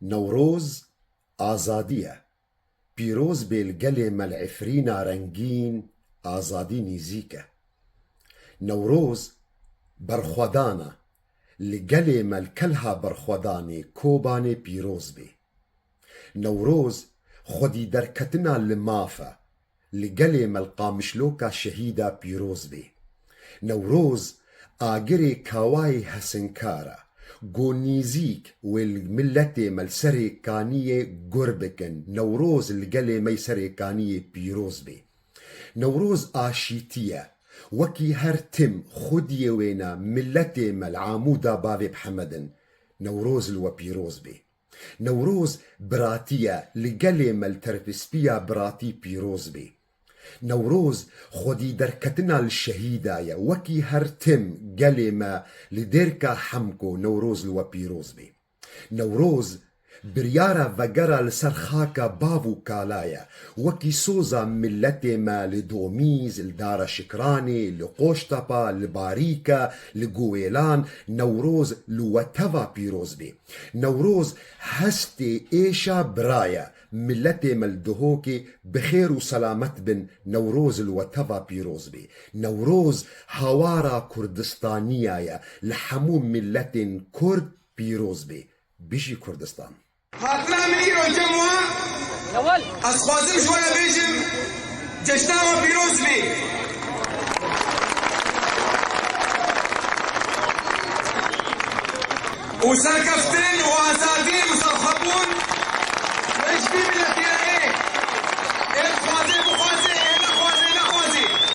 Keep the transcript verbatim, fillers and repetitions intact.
Newroz azadî ye. Pîroz bê li gelê me li Efrîna rengîn, azadî nîzîk e. Newroz berxwedan e. Li gelê me li Kelha Berxwedanê Kobanê pîroz bê. Newroz xwedî derketina li maf e. Li gelê me li Qamişloka Şehîda pîroz bê. Newroz agirê Kawayê Hesinkar e. Go nîzîk wê li miletê me li Serê Kaniyê gur bikin. Newroz li gelê me yê Serê Kaniyê pîroz bê. Newroz aşîtî ye. Wekî her tim xwediyê wêne miletê me li Amûda bavê bi hemed in. Newroz li we pîroz bê. Newroz biratî ye, li gelê me li Terpispiya biratî pîroz bê. Newroz xwedî derketina li şehîda ye, wekî her tim gelê me li Dêrka Hemko Newroz li we pîroz bê. Newroz biryara vegera li ser xaka bav û kala ye, wekî soza miletê me li Domîz, li Dara Şikranê, li Qoştepa, li Barîke, li Guwêlan, Newroz li we teva pîroz bê. Newroz hestê êşa bira ye. Miletê me li Duhokê bi xêr û selamet bin, Newroz li we teva pîroz bê. Newroz hawara Kurdistaniya ye, li hemû miletên Kurd pîroz bê. Bijî Kurdistan! Xatira min îro kem wa, ez xwazim ji we re bêjim, ceşna we pîroz bê. Û serkeftin û azadî û serxwebûn ji vî miletê